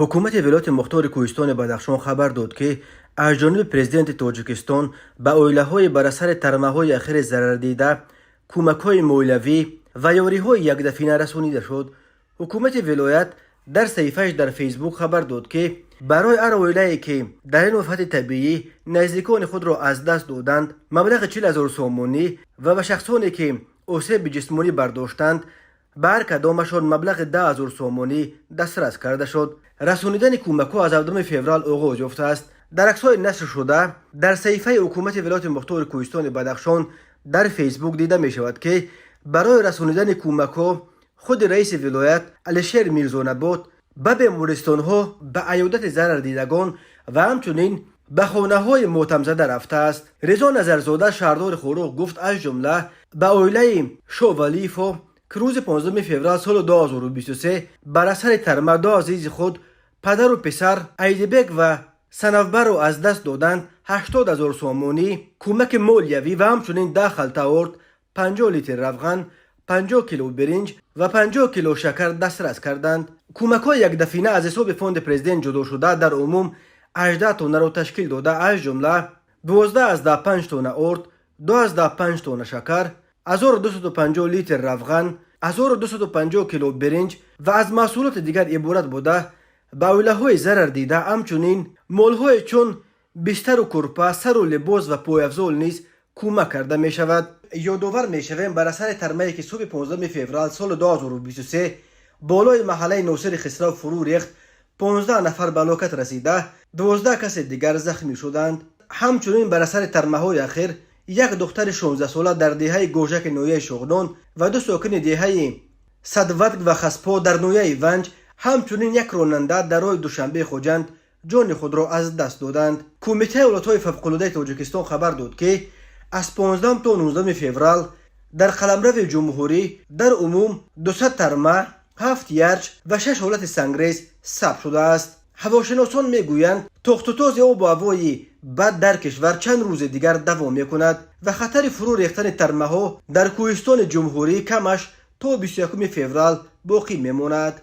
Ҳукумати вилояти мухтори кӯҳистони Бадахшон хабар дод, ки аз ҷониби Президенти Тоҷикистон ба оилаҳои бар асари тармаҳои ахири зарардида кӯмакҳои молиявӣ ва ёриҳои якдафъина расонида шуд. Ҳукумати вилоят дар саҳифааш дар Фейсбук хабар дод, ки барои ҳар оилае, ки дар ин офати табиӣ наздикони худро аз даст доданд, маблағи 40 000 сомонӣ ва ба шахсоне, ки осеби ҷисмонӣ бардоштанд, ба ҳар кадомашон маблағи 10 000 сомонӣ дастрас карда шуд. Расонидани кӯмакҳо аз 7 феврал оғоз ёфтааст. Дар аксҳои нашршуда дар саҳифаи ҳукумати вилояти мухтори кӯҳистони Бадахшон дар Фейсбук дида мешавад, ки барои расонидани кӯмакҳо худи раиси вилоят Алишер Мирзонабот ба бемористонҳо ба аёдати зарардидагон ва ҳамчунин ба хонаҳои мотамзада рафтааст. Резо Назарзода, шаҳрдори Хоруғ, гуфт, аз ҷумла ба оилаи Шовалиевҳо, ки рӯзи 15 феврал соли 2023 бар асари тарма ду азизи худ, падару писар Айдибек ва Санавбарро аз даст доданд, 80 000 сомонӣ кӯмаки молиявӣ ва ҳамчунин 10 халта орд, 50 литр равған, 50 кило биринҷ ва 50 кило шакар дастрас карданд. Кӯмакҳои якдафъина аз ҳисоби фонди Президент ҷудошуда дар умум 18 тоннаро ташкил дода, аз ҷумла 12,5 тонна орд, 2,5 тонна шакар, 1250 литр равған, 1250 кило биринҷ ва аз маҳсулоти дигар иборат буда, ба оилаҳои зарардида ҳамчунин молҳое чун бистару кӯрпа, сару либос ва пойафзол низ кӯмак карда мешавад. Ёдовар мешавем, бар асари тармае, ки субҳи 15 феврал соли 2023 болои маҳаллаи Носири Хисрав фурӯ рехт, 15 нафар ба ҳалокат расида, 12 касе дигар захмӣ шуданд. Ҳамчунин бар асари тармаҳои ахир як духтари 16сола дар деҳаи Гожаки ноҳияи Шоғнон ва ду сокини деҳаи Садватг ва Хаспо дар ноҳияи Ванҷ, ҳамчунин як ронанда дар роҳи Душанбе Хуҷанд ҷони худро аз даст доданд. Кумитаи ҳолатҳои фавқулодаи Тоҷикистон хабар дод, ки аз 15 то 19 феврал дар қаламрави ҷумҳурӣ дар умум 200 тарма, ҳафт ярч ва шаш ҳолати сангрез сабт шудааст. Ҳавошиносон мегӯянд, тохтутози обу ҳавои бад дар кишвар чанд рӯзи дигар давом мекунад ва хатари фурӯ рехтани тармаҳо дар кӯҳистони ҷумҳурӣ камаш то 21 феврал боқӣ мемонад.